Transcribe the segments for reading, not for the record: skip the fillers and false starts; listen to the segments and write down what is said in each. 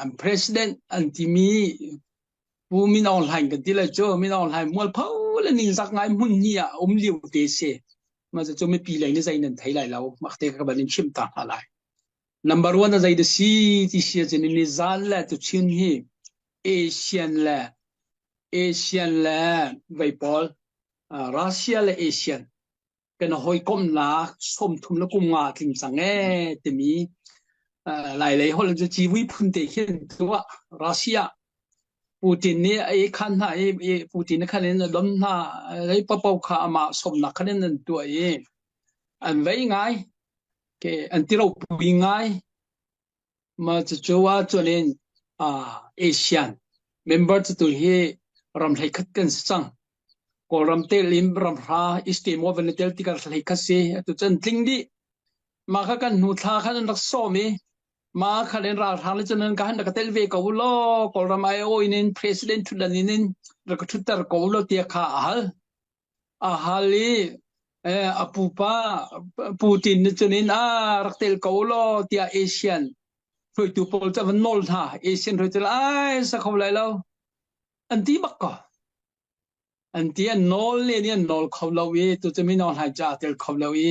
An president an timi Pu Min Aung Hlaing kan ti lai cu Min Aung Hlaing mualpho le ningzak ngai hmun ni ah um lio te si. Mah cu mipi lei nih zei nan thei lai lo. Mak te ka ban in chim ta hna lai. Number one a zei da si ti si ahcun ni zan le tuchin hi Asian le Asian le vei pawl Russia le Asian kan hawikomhnak 30 le kum nga tling cang ee timi Lailei holh cu civui phun te khin tuah Russia Putin nih a i khan hna i Putin nih khan in a don hna lei papo kha amah sawmnak khan in an tuah i an vei ngai ke an ti ropui ngai. Mah cucu ahcun in ASEAN member cu tu hi ram 11 kan si cang. Kawlram tel in ram hra East Timor van i tel tikah 11 si. Atu cu an tling dih. Mah kha kan hnu thla khan an rak sawm i mah khan in ralhrang le cun an ka han rak ka tel ve ko u law Kawlram IO in in president ṭhutdan in in rak ka ṭhutter ko u law tiah kha a hal. A hal i a pupa Putin nih cun in a rak tel ko law tiah ASEAN hruaitu pawl cu a van nawl hna. ASEAN hruaitu ai sa kho lai lo an ti bak ko. An ti an nawl len i an nawl kho lo i tu cu Min Aung Hlaing ca tel kho lo i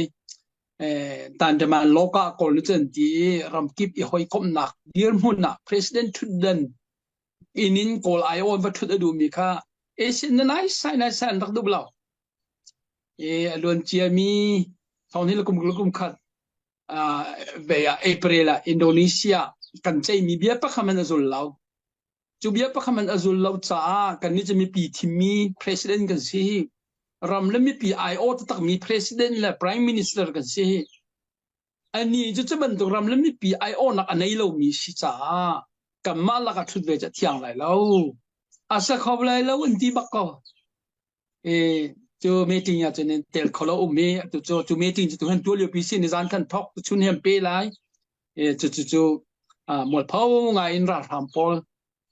Tandaman loka kawl nih cun an ti i ramkip i hawikomhnak dirhmun ah president ṭhutdan inn in Kawl aiawn va ṭhut a duhmi kha ASEAN na nai sai nai sai an rak duh lo. I a luan ciami thong le kum kum khat ve ah April ah Indonesia kan ceihmi bia pakhat man a zul lo. Cu bia pakhat man a zul lo caah kannih cu mipi thimmi president kan si. Ram le mipi aiawh taktakmi president le prime minister kan si. Anih cu cu bantuk ram le mipi aiawhnak a nei lomi si caah kanmah lakah ṭhut ve cu a thiang lai lo. A sa kho lai lo an ti bak ko. E, cu meeting ah cun tel kho lo um i tu cu cu meeting cu tu han tuah lio pi si ni zan khan thok chun hem pe lai. E, cu cu cu mualpho ngai in ralhrang pawl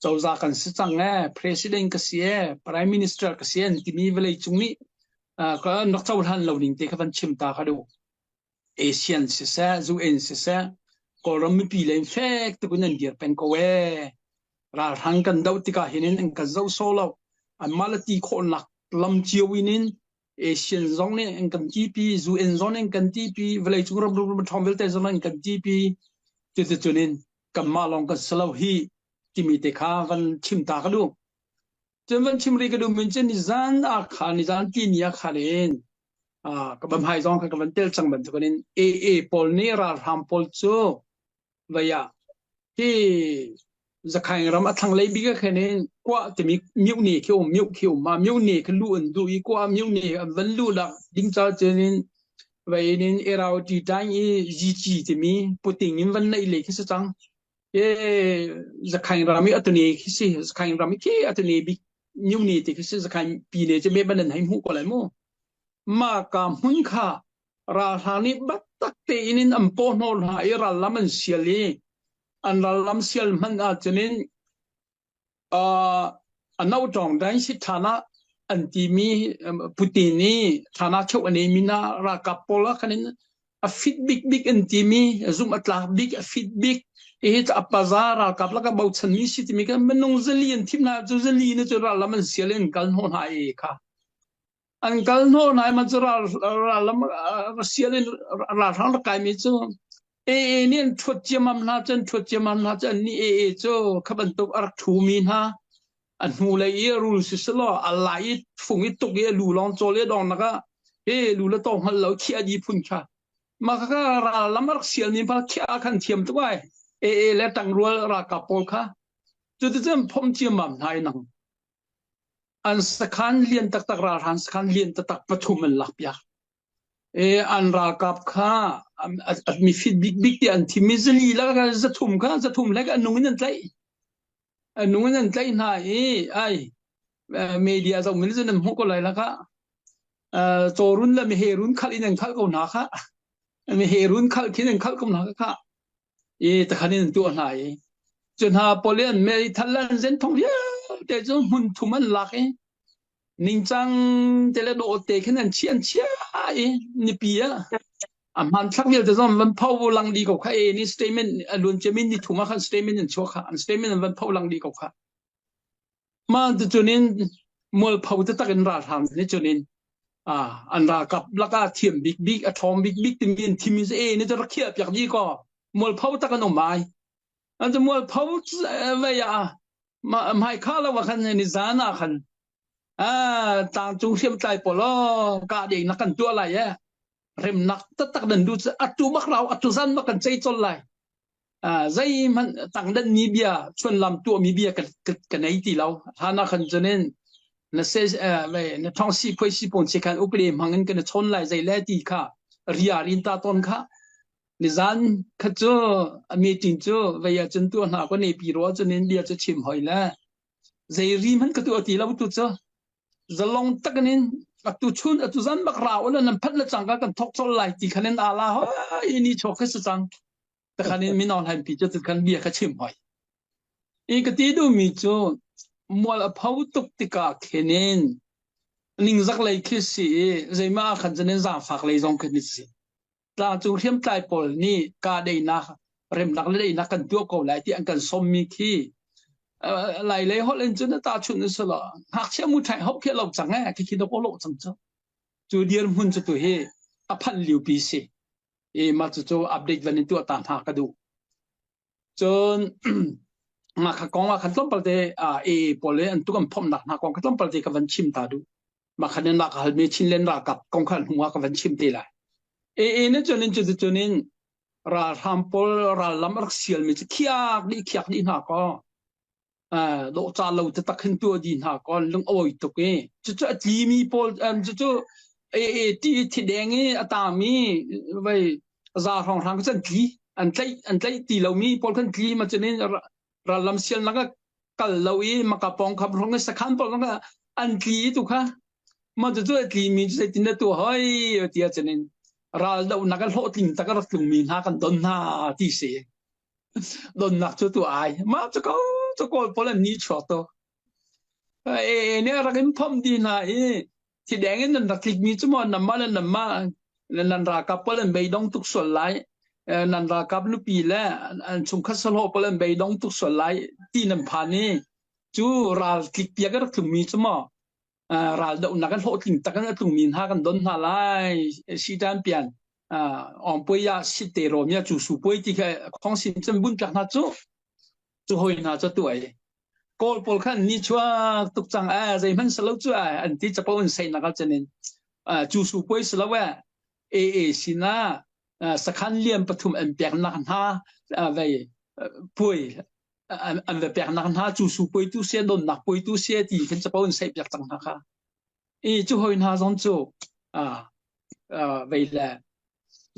cozah kan si cang e president ka si e prime minister ka si an timi vawlei cung nih ka rak cohlan lo ning te kha van chim ta kha duh. ASEAN siseh, UN siseh, Kawlram mipi lei fek tuk in an dir peng ko ee. Ralhrang kan doh tikah hin in an kan zoh sawh lo. Anmah le ti khawhnak lam cio in in ASEAN zong nih an kan tipi, UN zong nih an kan tipi, vawleicung ram ram ṭhawng vialte zong nih an kan tipi. Cuticun in kanmah lawng kan si lo hi timi te kha van chim ta ka duh. Cun van chim rih ka duh min cu nizan ah khan nizan tini ah khan in ka bamhai zong kha ka van tel cang bantukin in AA pawl nih ralhrang pawl cu vei ah hi Zakhaing ram a thlanglei bik ah khin in kuah timi myone khi um myo khi um ma myone khi lu an duh i kuah myone an van lu lak ding ca cun in vei in Irrawaddy tang i Zici timi puting in van neih le khi si cang e Zakhaing ram i atune khi si Zakhaing ram i khi atune bik myone ti khi si Zakhaing pi ne cu me ban an hei hmuh ko lai mu Mah ka hmun kha ralhrang nih biatak tein in an pawhhnawh hna i rallam an sial i an rallam sial hmanh ahcun in uh, a noṭawng dain si ṭhan ah an timi Putin nih ṭhan ah cheu a neimi na ralkap pawl ah khan in a fit bikbik an timi zumh a tlak bik a fit bik hi a paza ralkap laka bochanmi si timi kan minung zali an thim hna cu zali na cu rallam an sial in kal hnawh hna i kha An kal hnawh hna i mah cu ral lam sial in ralhrang rak kaimi cu AA nih an ṭhuat ciammam hna cu an ṭhuat ciammam hna cu annih AA cu kha bantuk a rak ṭhumi hna a hnulei i rul siselaw a lai i fung i tuk i a lu lawng cawl i a dongnak ah he lu le taw hngal lo khiah di phun kha mah kha ral lam a rak sialmi pa khiah ah khan thiam tuk ai AA le ṭangrual ralkap pawl kha cuticun phomh ciammam hna i nang An sakhan lian taktak ralhrang sakhan lian taktak pathum an lakpiak. E, an ralkap kha mi fit bikbik ti an thim i zali la zathum kha zathum hlek an nung in an tlaih. An nung in an tlaih hna i ai media zoh min cun an hmuh ko lai la kha. Cawrun le miherun khalh in an khalh ko hna kha. Miherun khalh khin an khalh ko hna kha. I takhan in an tuah hna i cu hna pawl i an meithal le an zenthong vialte cu hmun thum an lak i ningcang te le dawh te khin an chiah an chiah i nipi ah. A hmanthlak vialte zong van pho lang di ko kha e ni statement a luan ciamin ni thum ah khan statement an chuak kha an statement an van pho lang di ko kha. Ma tu cunin mualpho taktak in ralhrang nih cunin an ralkap lakah thiam bikbik a ṭhawng bikbik timi an thim i e ni cu rak khiah piak dih kaw mualpho tak an um ai. An cu mualpho vei ah hmaikha lo ah khan ni zan ah khan tlangcung hriamtlai pawl aw kah ding na kan tuah lai e remnak taktak nan duh cu atu bak rau atu zan bak kan cei col lai. Zeihmanh tangdan mi bia chuanlam tuah mi bia ka nei ti lo. Hlan ah khan cunin na se na thong si phoi si pon si khan upade hmang in kan chawn lai zei le ti kha ria rin ta ton kha nizan kha cu a meeting cu vei ah cun tu hna ko ne pi ro cunin bia cu chim hoi le zei ri hman ka tu ti lo tu cu zalong takin atu chun atu zan bak ra ula nan phat le cangka kan thok chol lai ti khan in ala hoi ni chok kha si cang takhan in min online pi cu khan bia kha chim hoi i ka ti duh mi cu mual a pho tuk tikah khenin ningzak lei khi si i zeimah ah khan cun zaangfak lei zong khi si tlangcung hriamtlai pawl nih kahdaihnak remnak le daihnak kan tuah ko lai ti an kan sawmmi khi lai lei holh in cun tahchunh in silo ngakchia mu ṭhai hop khi lo cang eh khi khi dok lo cang cu cu dirhmun cu tu hi a phanh liu pi si i mah cu cu update van in tuah ta hna ka duh cun nga kha kong ah khan tlawmpal te a pawl le an tuk an phomhnak hna kong kha tlawmpal te ka van chim ta duh mah khan in ka halmi Chinland ralkap kong kha hnu ah ka van chim te lai AA ne cun in cu cun in ralhram pawl rallam a rak sialmi cu khiak dih khiak dih hna kaw dawh ca lo te tak hin tuah dih hna kaw lung awi tuk i cucu a tlimi pawl cucu AA ti thi deng i a tami vai za hrawng hrang cu an tli an tlaih an tlaih ti lomi pawl khan tli ma cun in rallam sialnak ah kal lo i maka pawng kham hrawng i sakhan pawl kha an tli tu kha ma cu cu a tli mi cu zeitin dah tuah hoi ti ah cun in ral dohnak a hlawhtling tak a rak tlungmi hna kan don hna ti si donnak cu tu ai ma cu ko cu kawl pawl an ni chuak to e ne rak in phom di hna i thideng in nan rak tlikmi cu maw namah le namah nan ralkap pawl an beidong tuk sual lai nan ralkap nupi le an chungkhat sahlawh pawl an beidong tuk sual lai ti nan phan i cu ral tlik piak a rak tlungmi cu maw ral dohnak an hlawhtling tak in a tlungmi hna kan don hna lai sitan pian ongpui ah sit te rom ya cu su puai ti kha khong sin cun bun tlak hna cu cu hoi hna cu tu ai Kawl pawl khan ni chuak tuk cang eh zeihmanh si lo cu eh an ti capo in seinak ah cun in cu su puai si lo eh AA sinah sakhan lian pathum an peknak hna vei puai an va peknak hna cu su puai tu sia donnak puai tu sia ti khin capo in sei piak cang hna kha i cu hoi hna zong cu vei le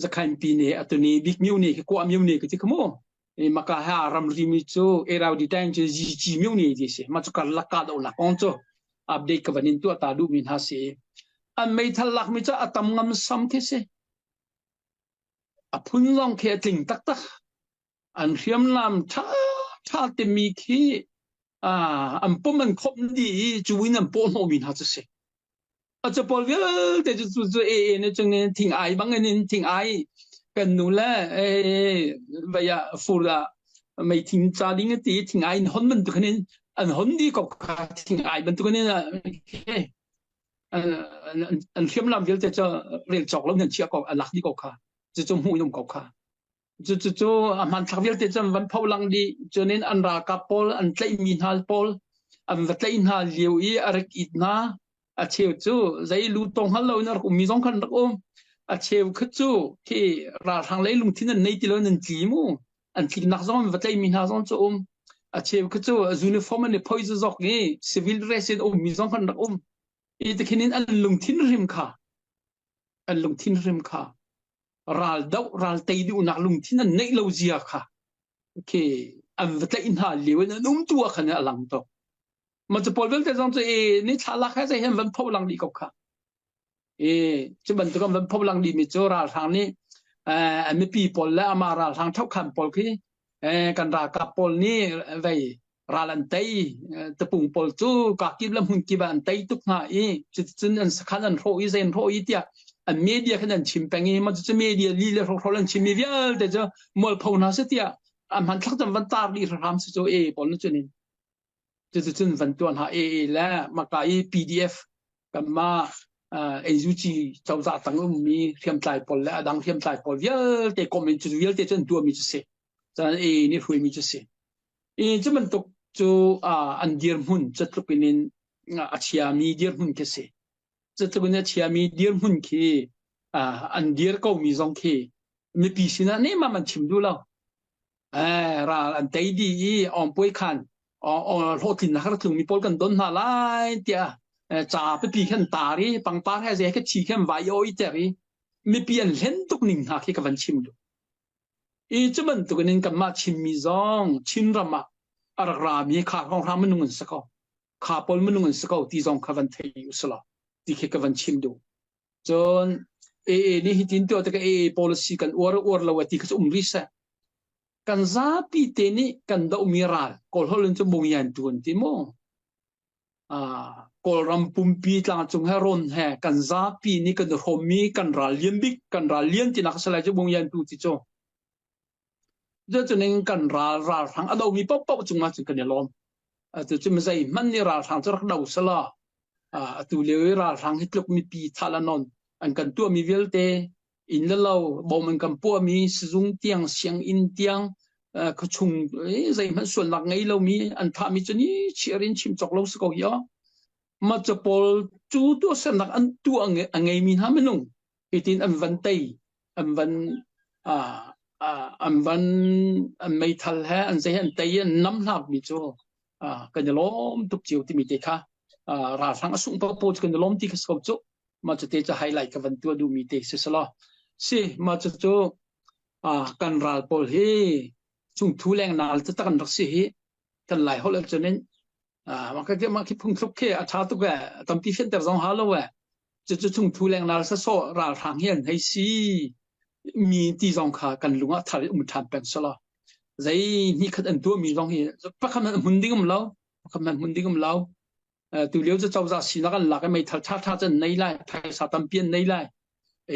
zakhain pi ne atuni bik myu ne khi kwa myu ne ki ti khamu maka ha ramri mi cu Eraudi time cu zici myo ni ti si ma cu karlak ka do lak kong cu update ka van in tuah ta duh mi hna si an meithal lak mi cu a tam ngam sam khi si a phun zong khi a tling taktak an hriamnam tha tha timi khi an pum an khop di i cu in an paw hnawh mi hna cu si A capawl vialte cu cu cu e ne cung in thing ai bang in thing ai kan nu le e vai ah fur ah meithing ca ding ti thing ai in hon bantuk in an hon di ko kha thing ai bantuk in an hriamnam vialte cu rel cawk lo nan chia ko a lak di ko kha cu cu hmuh in um ko kha Cucu a hmanthlak vialte cu an van pho lang dih. Cunin an ralkap pawl an tlaihmi hna pawl an va tlaih hna lio i a rak it hna. A cheu cu zei lu tong hngal loin a rak ummi zong khan rak um. A cheu kha cu khi ralhrang lei lungthin an nei ti lo in an tli mu. An tliknak zong an va tlaihmi hna zong cu um. A cheu kha cu uniform an i phoi zok i civil dress in ummi zong khan rak um. I tikhin in an lungthin hrim kha an lungthin hrim kha ral doh ral tei duhnak lungthin an neih lo zia kha khi an va tlaih hna lio in an um tu ah khan a lang tuk ma cu pawl vialte zong cu e ni thla lak he zei hen van pho lang dih ko kha e cu bantuk an van pho lang dih mi cu ralhrang nih eh mipi pawl le ama ralhrang thokhan pawl khi eh kan ralkap pawl nih vei ral an tei tapung pawl cu kakip le hmun kip ah an tei tuk hna i cuticun an sakhan an hrawh i zei an hrawh i tiah An media khan an chim peng i mah cucu media li le hrokhrawl an chimmi vialte cu mualpho hna seh tiah an hmanthlak cun van tar dih hram si cu e pawl na cunin. Cuticun van tuah hna AA le maka i PDF kanmah NUG cozah tang ummi hriamtlai pawl le adang hriamtlai pawl vialte kom in cu vialte cu an tuahmi cu si. Cun AA nih hruaimi cu si. I cu bantuk cu an dirhmun catluk in in a chiami dirhmun khi si. Catluk in a chiami dirhmun khi an dir komi zong khi mipi sinah nehmam an chim duh lo. Ral an tei dih i awngpuai khan hlawhtlinnak a tlungmi pawl kan don hna lai tiah ca pipi khan tar i pangpar he zei kha thi khan vai oi ter i mipi an hlen tuk ning hna khi ka van chim duh. I cu bantuk in kanmah Chinmi zong Chinram ah a rak rami kha hrawnghrang minung an si ko. Kha pawl minung an si ko ti zong kha van thei usalaw ti khi ka van chim duh. Cun AA nih hitin tuah tikah AA policy kan uar uar lo ti kha cu um rih seh. Kan zapi te nih kan dohmi ral Kawlholh in cu mungyan tu an ti mu. Kawlram pumpi tlangcung he rawn he kan zapi nih kan i hrawmmi kan ral lian bik kan ral lian tinak a si lai cu mungyan tu ti cu. Cucuning kan ral ralhrang a domi paohpaoh cungah cun kan i lawm. Atu cu zeihmanh nih ralhrang cu rak do selaw atu lio i ralhrang hi tluk mipi thah le nawn an kan tuahmi vialte inn le lo bom an kan puahmi sizung tiang sianginn tiang khuachung zeihmanh sualnak ngei lomi an thahmi cu ni chiar in chim cawk lo si ko hi aw. Mah cu pawl cu tuahsernak an tuah a ngeimi hna minung hitin an van tei an van an van an meithal he an zei he an tei an nam hlakmi cu kan i lawm tuk cio timi te kha ralhrang a sungh paohpaoh cu kan i lawm ti kha si ko cu mah cu te cu highlight ka van tuah duhmi te si selaw si mah cu cu kan ral pawl hi chungthu leng nal taktak an rak si hi kan lai holh ahcun in mah ka mah khi phungthluk khi a ṭha tuk e tampi fianter zong hau lo e cucu chungthu lengnal sasawh ralhrang hi an hei si mi ti zong kha kan lung ah thar um ṭhan peng selaw zei hnih khat an tuah mi zong hi pakhat hmanh hmun ding um lo pakhat hmanh hmun ding um lo tu lio cu cozah sinak an lak i meithal ṭha ṭha cu an nei lai phaisa tampi an nei lai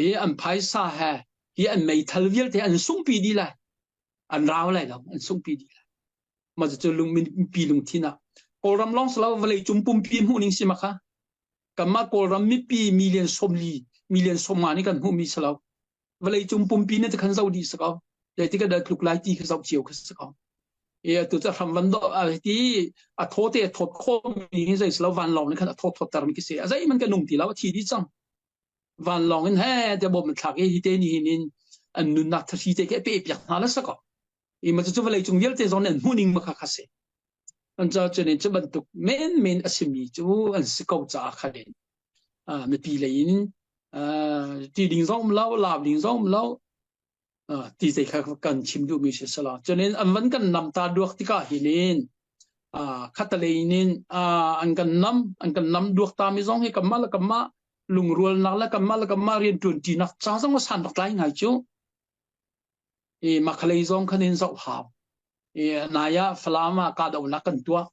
i an phaisa he hi an meithal vialte an sungpi dih lai an rau lai lo an sungpi dih lai mah cu lung mipi lungthin ah Kawlram lawng si lo vawlei cung pumpi hmuh ning si ma kha kanmah Kawlram mipi million 40 million 50 nih kan hmuhmi si lo vawlei cung pumpi nih khan zoh dih si ko zei ka dah tluk lai ti kha zoh cio kha si ko e atu cu hram van do ti a thaw te a thawt khawmi hi zei si lo vanlawng nih khan a thawt thawt ter mi khi si a zei man ka nung ti lo a thi dih cang vanlawng in he te bom thlak i hi te ni hin in an nunnak thahri te khi a pe piak hna la sa ko i ma cu vawlei cung vialte zong nih an hmuh ning ma kha kha si an ca cun in cu bantuk men men a simi cu an si ko caah khan in mipi lei in ti ding zong um lo laap ding zong um lo ti zei kha kan chim duhmi si sala cunin an van kan nam ta duak tikah hin in khatalei in an kan nam an kan nam duak ta mi zong hi kanmah le kanmah lungrualnak le kanmah le kanmah rian ṭuanṭinak ca zong a san rak tlai ngai cu i makhalei zong khan in zoh hau i nai ah Falam ah kahdohnak kan tuah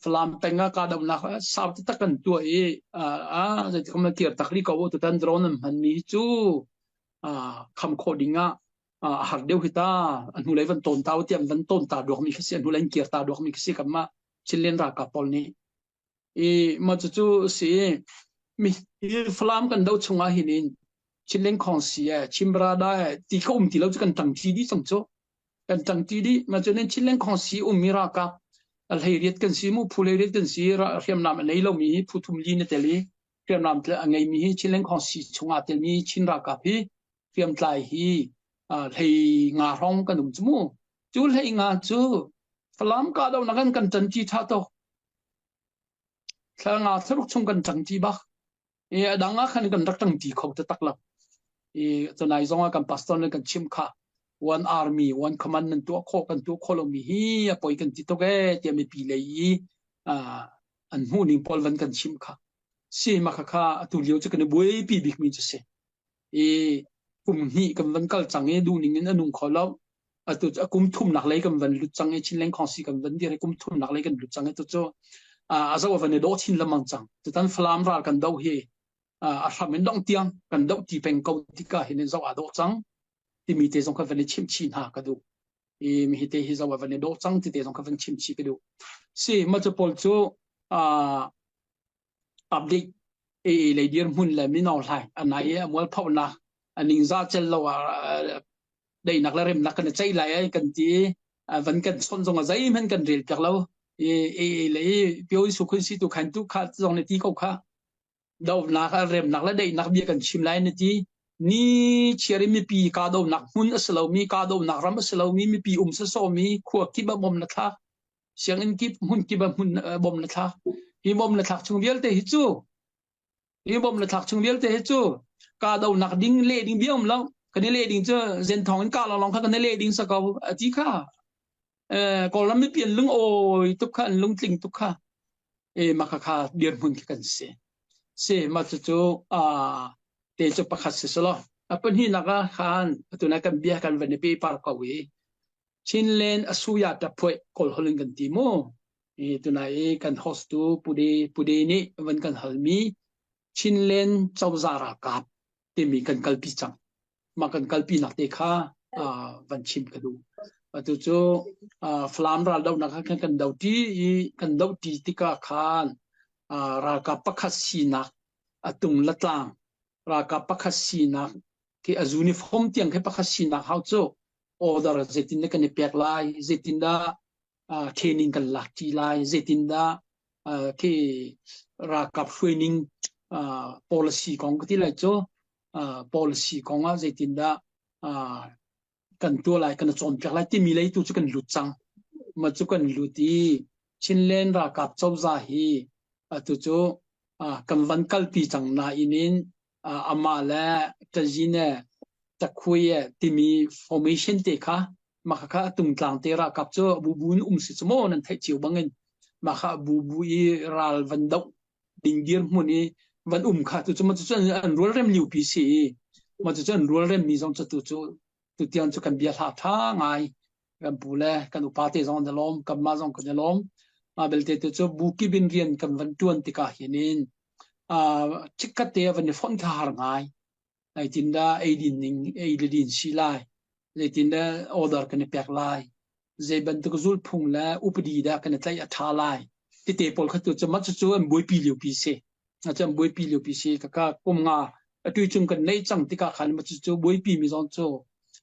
Falam peng ah kahdohnak sau taktak kan tuah i a zeitik na kir tak rih ko tutan drone an hmanmi cu kham khawh ding ah a har deuh hi ta a hnulei van tawn ta tiah van tawn ta duakmi khi si a hnulei in kir ta duakmi khi si kanmah Chinland ralkap pawl nih i mah cucu si mi Falam kan do chungah hin in Chinland Khawngsi e Chimrada e ti kha um ti lo cu kan ṭang ṭi dih cang cu kan ṭang ṭi dih mah cu nin Chinland Khawngsi ummi ralkap a hleiriat kan si mu phu hleiriat kan si hriamnam a nei lomi hi phu thum li na tel i hriamnam a ngeimi hi Chinland Khawngsi chungah telmi Chin ralkap hi hriamtlai hi hlei nga hrawng kan um cu mu cu hlei nga cu Falam kahdohnak in kan ṭanṭi ṭha tuk thla nga thlaruk chung kan ṭangṭi bak i a dang ah khan kan rak ṭangṭi kho taktak lo i tunai zong ah kan pastor nih kan chim kha one army one command nan tuah khawh kan tuah khawh lomi hi a poi kan ti tuk ee tiah mipi lei i an hmuh ning pawl van kan chim kha si ma kha kha atu lio cu kan i buaipi bikmi cu si i kum hnih kan van kal cang i duh ning in a nung kho lo atu cu kum thumnak lei kan van lut cang i Chinland Khawngsi kan van dir i kum thumnak lei kan lut cang i tu cu a zo van i dawh chin lengmang cang tutan Falam ral kan do hi. A hram in dongh tiang kan doh ti peng ko tikah hin in zoh aa dawh cang timi te zong kha van i chimh chih hna ka duh. I mi te hi zoh a van i dawh cang ti te zong kha van chimh chih ka duh. Si ma cu pawl cu update AA lei dirhmun le mino hlai anai i a mualphonak a ningzah cel lo ah daihnak le remnak kan i ceih lai ai kan ti i van kan chawnh zong a zeihmanh kan rel piak lo. I AA le i pio su khun si tu khan tu kha zong ne ti ko kha donak remnak le daihnak bia kan chim lai na ti. Ni chiar in mipi kahdohnak hmun a si lomi kahdohnak ram a si lomi mipi um sawsawmi khua kip ah bom na thlak sianginn kip hmun kip ah hmun bom na thlak. Hi bom na thlak chung vialte hi cu hi bom na thlak chung vialte hi cu kahdohnak ding leh ding bia um lo. Kan i leh ding cu zen thong in kah lawnglawng kha kan i leh ding sa ko a ti kha. Kawlram mipi an lung awi tuk kha an lungtling tuk kha. E mah kha kha dirhmun khi kan si. Si mah cucu te cu pakhat si selaw a pahnihnak ah khan atu na kan bia kan van i pe par ko i Chinland asuya taphuai kawl holh in kan ti mu. I tunai i kan host tu Pude Pude nih van kan halmi Chinland cozah ralkap timi kan kalpi cang. Mah kan kalpi nak te kha van chim ka duh. Atu cu Falam raldohnak ah khan kan do ṭi i kan doh ṭi tikah khan ralkap pakhat sinak a tung le tlang ralkap pakhat sinak khi a uniform tiang khi pakhat sinak hau cu order zeitin dah kan i pek lai, zeitindah training kan lak ṭi lai, zeitindah khi ralkap hruaining policy kong ka ti lai cu policy kong ah zeitindah kan tuah lai, kan cawnpiak lai timi lei tu cu kan lut cang. Mah cu kan lut i Chinland ralkap cozah hi atu cu kan van kalpi cang nain in amah le Tazine Takhuye timi formation te kha mah kha tungtlang te ralkap cu bubu in um si cu maw nan theih cio bangin mah kha bubu i ral van doh ding dirhmun i van um kha tu cu mah cu an rualrem lio pi si i mah cu an rualrem mi zong cu tu cu tutiang cu kan bia hla tha ngai. Kan pu le kan upa te zong an i lawm, kanmah zong kan i lawm. Mah belte tu cu bu kip in rian kan van tuan tikah hin in chikkhat te van i fonh kha har ngai. Zeitindah eidin ning ei le din si lai, zeitindah order kan i pek lai, zei bantuk zulphung le upadi dah kan i tlaih a ṭha lai tete pawl kha tu cu mah cucu an buaipi lio pi si. Cu an buaipi lio pi si. Kaka kum nga atu cung kan neih cang tikah khan mah cucu buaipi mi zong cu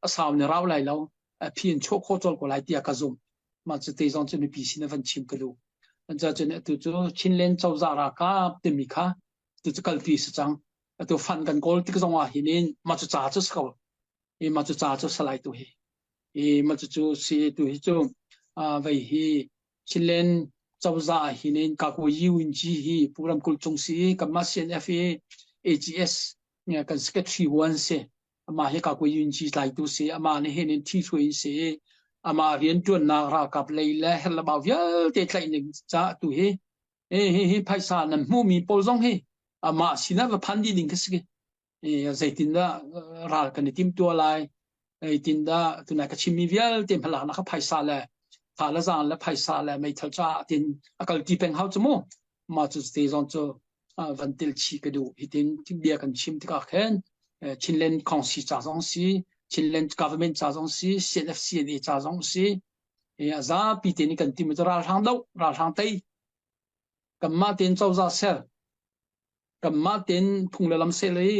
a sau ne rau lai lo. A phi in chuah khawh colh ko lai tiah ka zumh. Mah cu te zong cu mipi sin ah van chim ka duh. An ca cun atu cu Chinland cozah ralkap timi kha tu cu kalpi si cang. Atu fund kan kawl tik zong ah hin in mah cu ca cu si ko. I mah cu ca cu salai tu hi. I mah cu cu si tu hi cu vei hi Chinland cozah ah hin in Kako UNG hi Pu Ramkulh Cung si i kanmah CNF i AGS kan secretary one si. Amah hi Kako UNG tlaitu si. Amah nih hin in thi hruai in si i amah rianṭuannak ralkap lei le herlabau vialte tlaih ning caah tu hi hi hi phaisa nan hmuhmi pawl zong hi amah sinah va phan dih ding khi si. Zeitindah ral kan i timtuah lai, zeitindah tunai ka chimmi vialte hmalaknak kha phaisa le tha le zaang le phaisa le meithal caah tin a kalti peng hau cu mu. Mah cu te zong cu van tel chih ka duh. Hitin bia kan chim tikah khin Chinland Council ca zong si, Chinland government ca zong si, CNF CNA ca zong si, a zapi te nih kan tim cu ralhrang doh, ralhrang tei. Kanmah tein cozah ser, kanmah tein phung le lam sel i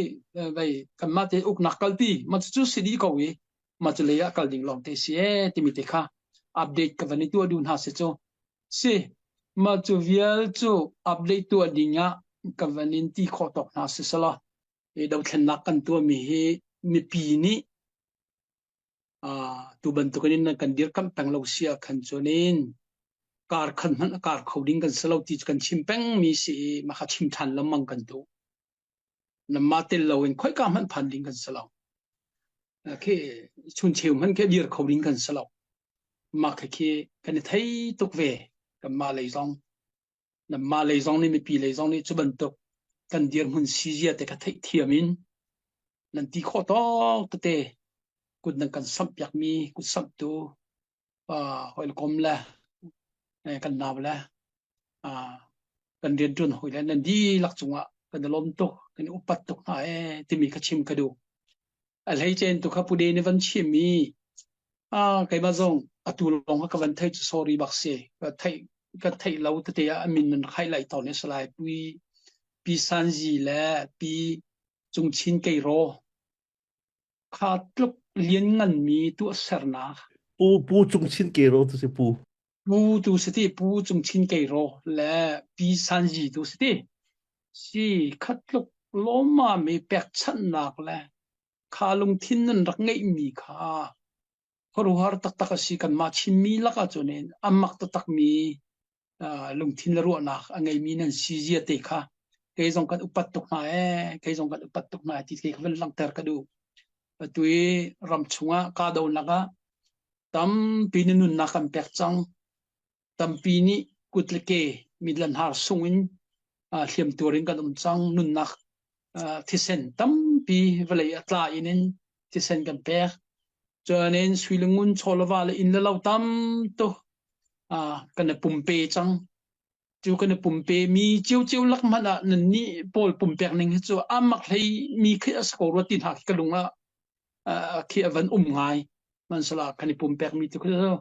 vei kanmah tein uknak kalpi mah cu si dih ko i mah cu lei ah kal ding lawng te si ee timi te kha update ka van i tuah duh hna si cu si mah cu vial cu update tuah ding ah ka van in ti khawh tawk hna si selaw i dothlennak kan tuahmi hi mipi nih Tu bantukin in nan kan dirkamh peng lo si ah khan cun in kar khan hmanh a kar kho ding kan si lo ti cu kan chim pengmi si i mah kha chim ṭhan lengmang kan duh. Nanmah tel loin khoika hmanh phan ding kan si lo. Khi chuncheu hmanh khi dir kho ding kan si lo. Mah khi khi kan i thei tuk ve kanmah lei zong. Nanmah lei zong nih mipi lei zong nih cu bantuk kan dirhmun sizia te kha theihthiam in nan ti khawh tawk tete kut nan kan samh piakmi kut samhtu hawikom le kan nau le kan rianṭuan hawi le nan dihlak cungah Kan i lawm tuk, kan i upat tuk hna ee timi kha chim ka duh. A hleicen tu kha Pu De nih van chim i ah keimah zong atu lawng kha ka van theih cu sorry bak si. Ka theih ka theih lo tete ah a min nan highlight tawn i salai Pi Pi Sanzi le Pi Cung Chin Keiraw kha tluk liannganmi tuahsernak Pu Pu Cung Chin Keiraw tu si Pu. Pu tu si ti Pu Cung Chin Keiraw le Pi Sanzi tu si ti si kha tluk lawmmam i pekchanhnak le kha lungthin nan rak ngeihmi kha khuaruahhar taktak a si. Kanmah Chinmi lakah cun in a mak taktakmi lungthin le ruahnak a ngeimi nan si zia te kha kei zong kan upat tuk hna ee, kei zong kan upat tuk hna ti te kha van langhter ka duh. Atu i ram chungah kahdohnak ah tampi na nunnak kan pek cang. Tampi nih kut le ke mit le hnar sung in hliamtuar in kan um cang. Nunnak thisen tampi vawlei a tla in in thisen kan pek. Cun in sui le ngun chaw le va le inn le lo tam tuk kan i pumpe cang. Cu kan i pumpe mi ciocio lak hmanh ah nannih pawl pumpek ning hi cu a mak hlei mi khi a si ko rua ti hna khi ka lung ah khi a van um ngai. Hmanhsehlaw kan i pumpek mi tu khi cu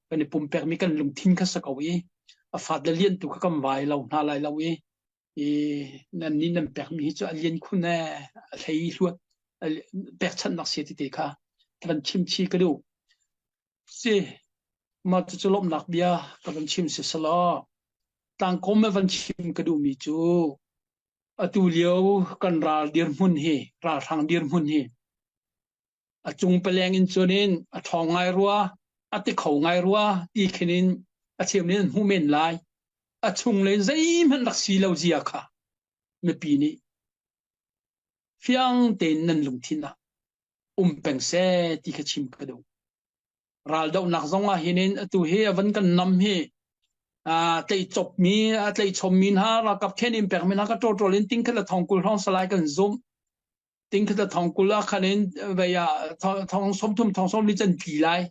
kan i pumpek mi kan lungthin kha si ko i a fat le lian tu kha kan vai lo hna lai lo i i nan nih nan pekmi hi cu a lian khun ee, a hlei hluat pekchanhnak si ti te kha van chim chi ka duh. Si, mah cucu lawmhnak bia ka van chim si selaw tlangkawm me van chim ka duhmi cu atu lio kan ral dirhmun hi ralhrang dirhmun hi a cung paleng in cun in a ṭhawng ngai rua, a ti kho ngai rua ti khin in a cheu nih an hmuh men lai. A chunglei zeihmanh rak si lo zia kha mipi nih fiang tein nan lungthin ah um peng seh ti kha chim ka duh. Raldohnak zong ah hin in atu hi a van kan nam hi tleih copmi a tleih chommi hna ralkap khen in pekmi hna ka ṭawṭawl in ting khat le thong 20 hrawng salai kan zumh. Tingkhat le thong 20 ah khan in vei ah thong 30 thong 40 can tli lai.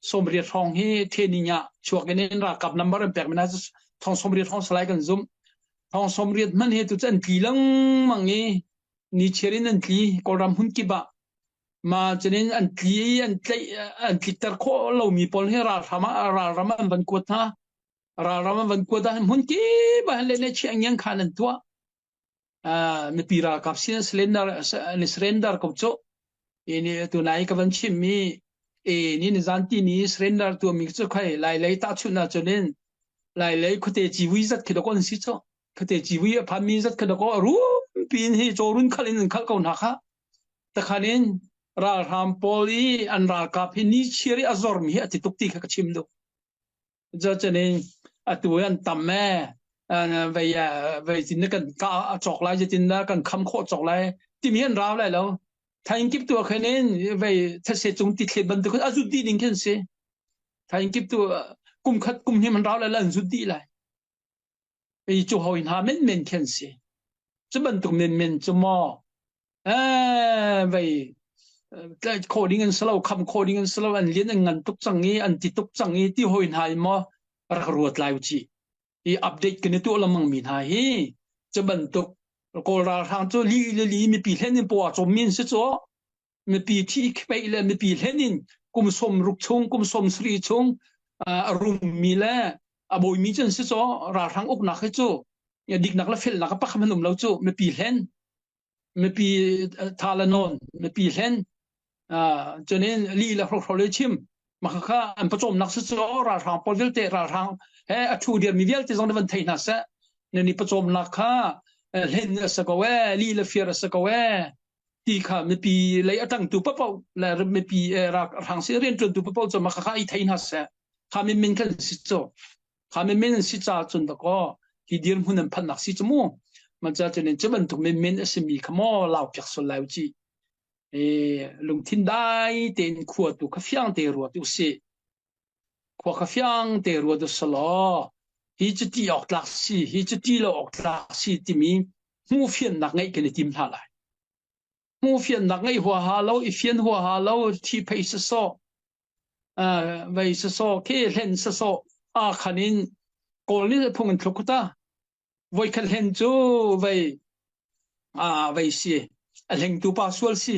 80 hrawng hi training ah chuak in in ralkap number an pek mi hna thong 80 hrawng salai kan zumh. Thong 80 hman hi tu cu an tli lengmang i ni chiar in an tli Kawlram hmun kip ah. Ma cunin an tli i an tlaih an tlikter khawh lomi pawl hi ralhram ah ralram an van kuat hna. Ralram an van kuat ah hmun kip ah le ne chiah ngiang khan an tuah. Mipi ralkap sin surrender an surrender ko cu. Ini tunai ka van chim mi e ni ni zan ti ni surrender tu mi cu khai lai lei ta chun na chunin lai lei khuate ciwi zat khi kon si cho khuate ciwi a phan mi zat khi ko rum pin hi chorun khal in khal ko na kha takhanin ralhram pawl i an ralkap hi ni chiari a zor mi hi ati tuk ti kha ka chim du. Cucaah atu hi an tam ee. Vei vei tin kan ka a cawk lai zeitin dah kan kham khawh cawk lai timi an rau lai lo. Thaing kip tu ah khin in vei thetse cung ti thlet bantuk a zut dih ding khin si. Thaing kip tu kum khat kum hnih man rau lai an zut dih lai. I cu hoi hna menmen khin si. Cu bantuk menmen cu maw vei tlaih khawh ding an si lo kham khawh ding an si lo an lian an ngan tuk cang i an ti tuk cang i ti hoi hna in maw rak ruat lai u ci i update kan i tuah lengmang mi hna hi cu bantuk Kawl ralhrang cu li le li mipi hlen in paw a cawm mi an si cu mipi thi peih le mipi hlen in kum 60 chung kum 70 chung a rummi le a bawimi cu an si cu ralhrang uknak hi cu diknak le felnak a pakhat hmanh um lo cu mipi hlen mipi tha le nawn mipi hlen cunin li le hrokhro le chim makhakha an pawcawmnak si cu ralhrang pawl vialte ralhrang he a thu dir mi vialte zong van thei hna seh nan i pawcawmnak kha hlen a si ko e li le fir a si ko e ti kha mipi lei a tangtu papo le mipi ralhrang si riantuantu papo cu makhakha i thei hna seh kha min min khan si cu Kha menmen an si caah cun dakaw hi dirhmun an phanhnak si cu mu. Maca cun in cu bantuk menmen a simi kha maw lau piak sual lai u ci. E, lungthin dai tein khua tu kha fiang te ruat u sih. Khua kha fiang te ruat u selaw hi cu ti awk tlak si, hi cu ti lo awk tlak si timi hmuh fiannak ngeih kan i tim hna lai. Hmuh fiannak ngeih huaha lo, i fian huaha lo, thi phei sasawh, vei sasawh khi hlen sasawh a khan in Kawl nih phung in thluk ta. Voikhat hlen cu vei vei si a hlengtu pa sual si.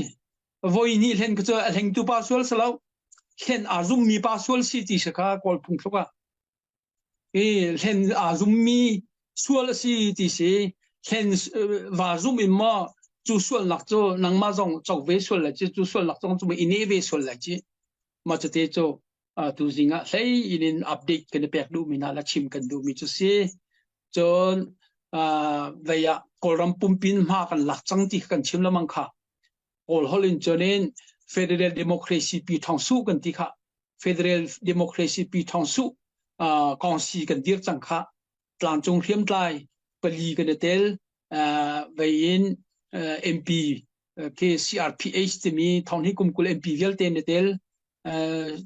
Voi hnih hlen cu a hlengtu pa sual si lo. Hlen aa zummi pa sual si ti si kha Kawl phungthluk ah. I hlen aa zummi sual a si ti si. Hlen va zum in maw cu sualnak cu nangmah zong co ve sual lai ci cu sualnak zong cu i neh ve sual lai ci. Mah cute cu tuzing ah hlei in in update kan i pek duhmi hna le chim kan duhmi cu si. Cun vei ah Kawlram pumpin hma kan lak cang ti kan chim lamang kha. Kawl holh in cun in Federal Democracy pi thong su kan ti kha. Federal Democracy pi thong su kongsi kan dir cang kha. Tlangcung hriamtlai pali kan i tel vei in MP khi CRPH timi thong hi kum 20 MP vialte na tel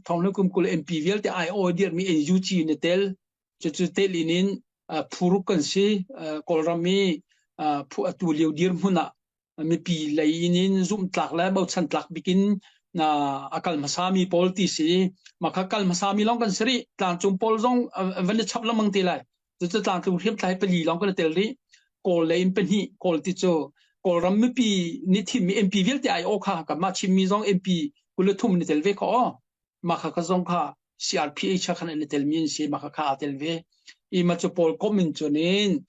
thong kum 20 MP vialte ai-aw dirmi NUG na tel. Cucu tel in in phuruk kan si. Kawlram i phu atu lio dirhmun ah mipi lei in in zumhtlak le bochan tlak bikin a kal hmasami pawl ti si. Makha kal hmasami lawng kan si rih. Tlangcung pawl zong van i chap lengmang te lai. Cucu tlangtlung hriamtlai pali lawng kan i tel rih. Kawl lei in pahnih Kawl ti cu Kawlram mipi nih thimmi MP vialte ai aw kha kanmah chimmi zong MP 23 ni tel ve kho aw. Mah kha zong kha CRPH khan an i telmi an si. Mah kha aa tel ve. I ma cu pawl kom in cun in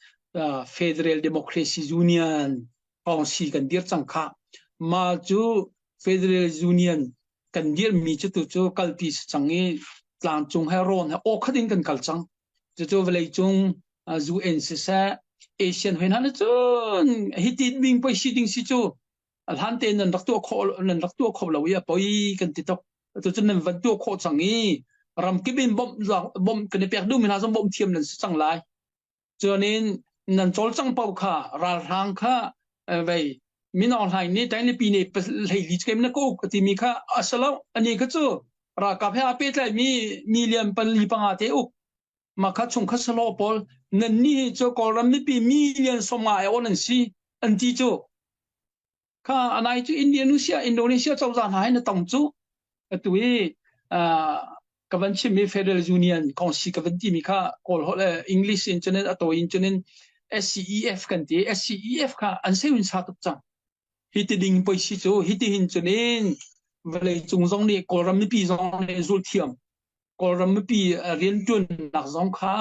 Federal Democracy Union Council kan dir cang kha. Mah cu Federal Union kan dirmi cu tu cu kalpi si cang i tlangcung he rawn he aw khat in kan kal cang. Cucu vawleicung UN siseh Asian hoi hna nih cun hiti ding poi si ding si cu a hlan tein nan rak tuah khawh nan rak tuah kho lo i a poi kan ti tuk. Atu cun nan van tuah khawh cang i ramkip in bawmh bawmh kan i pek duhmi hna zong bawmh thiam nan si cang lai. Cuanin nan cawlcang paoh kha ralhrang kha vei Min Aung Hlaing nih Tainlipi nih hleili cu na ka uk a timi kha a si lo. Ani kha cu ralkap he aa pehtlaimi million pali panga te uk. Mah kha chungkhat salo pawl nan nih cu Kawlram mipi million 50 ai aw nan si an ti cu. Kha anai cu Indonesia Indonesia cozah hna he na tong cu. Atu i ka van chimmi Federal Union Council ka van timi kha Kawl holh English in cunin a tawi in cunin SCEF kan ti. SCEF kha an seu in sa tuk cang. Hi ti ding poi si cu hi ti hin cunin vawlei cung zong nih Kawlram mipi zong nih zul thiam. Kawlram mipi riantuannak zong kha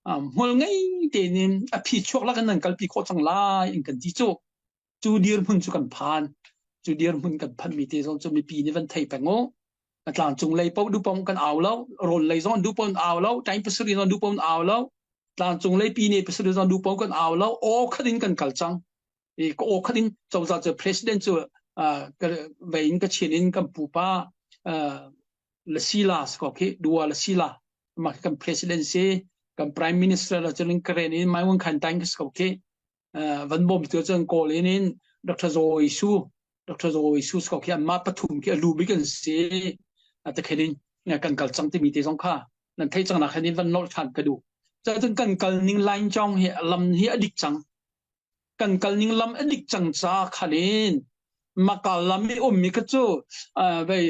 hmual ngei tein a phi chuak lak in nan kalpi khawh cang lai in kan ti cu. Cu dirhmun cu kan phan. Cu dirhmun kan phanmi te zong cu mipi nih van thei peng u. A tlangcung lei paoh duhpaoh kan au lo. Rawl lei zong duhpaoh au lo. Ṭaing pasarih zong duhpaoh au lo. Tlangcung lei pi ne pasarih zong duhpaoh kan au lo. Aw khat in kan kal cang. I ka aw khat in cozah cu president cu vei in ka chin in kan pupa Lasila ko khi dua Lasila mah kan president si kan prime minister la cun Karen in mai won khan tang ko khi van bawm tu cun kawl in in Dr. Zawi Su Dr. Zawi Su ko khi anmah pathum khi a lu bik an si ta khen in kan kal cang timi te zong kha nan thei cang nak hin van nolh than ka duh cun kan kal ning line chong hi lam hi a dik cang kan kal ning lam a dik cang ca khalin makal lam i ummi kha cu vei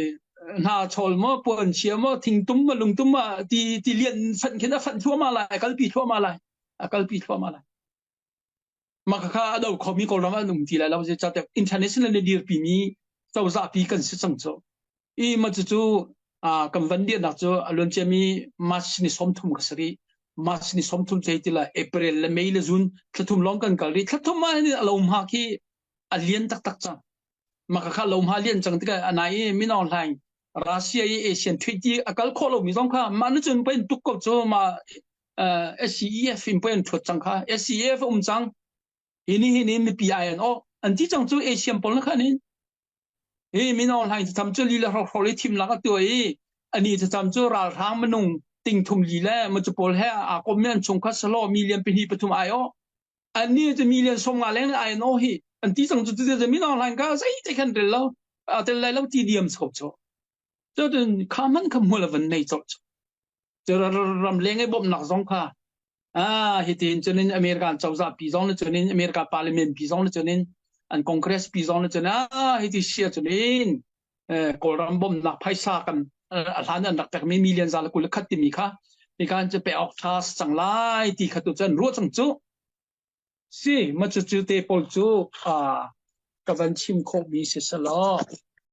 hna chawl maw puan chia maw thingtum maw lungtum ma ti ti lian fanh khin a fanh thluahmah lai a kalpi thluahmah lai a kalpi thluahmah lai Mah khakha a do khomi Kawlram ah an um ti lai lo. Zeicahtiah international nih dirpimi cozahpi kan si cang cu. I mah cucu kan van dirnak cu a luanciami March ni 30 ka si rih. March ni 30 cu hei ti lai April le May le June thlathum lawng kan kal rih. Thlathum ah hin a lo hma khi a lian taktak cang. Mah khakha lo hma lian cang tikah a nai i Min Aung Hlaing Russia i Asian Treaty a kal khawh lomi zong kha mah nu cun pei tuk ko cu mah SCEF in pei an ṭhuat cang kha. SCEF a um cang. Hi ni hi ni mipi ai an awh. An ti cang cu Asian pawl na khan in. Hi Min Aung Hlaing thlacam cu li le hrokhrawl i thimnak a tuah i ani thlacam cu ralhrang minung ting thum li le macu pawl he aa kommi an chungkhat selaw million pahnih pathum ai awh. Annih cu million 50 leng ai an awh hi. An ti cang cu cu Min Aung Hlaing ka zei te khan rel lo. A tel lai lo ti diam chok chu. Cun kha hmanh kha hmual a van nei colh cu. Ramleng i bawmhnak zong kha ah hitin cunin American cozah pi zong le cunin America parliament pi zong le cunin an Congress pi zong le cun ah hiti sia cunin Kawlram bawmhnak phaisa kan a hlan an rak pekmi million za le 21 timi kha nikan cu pe awk tha cang lai ti kha tu cun ruah cang cu. Si, ma cucu te pawl cu ka van chim khawhmi si selaw.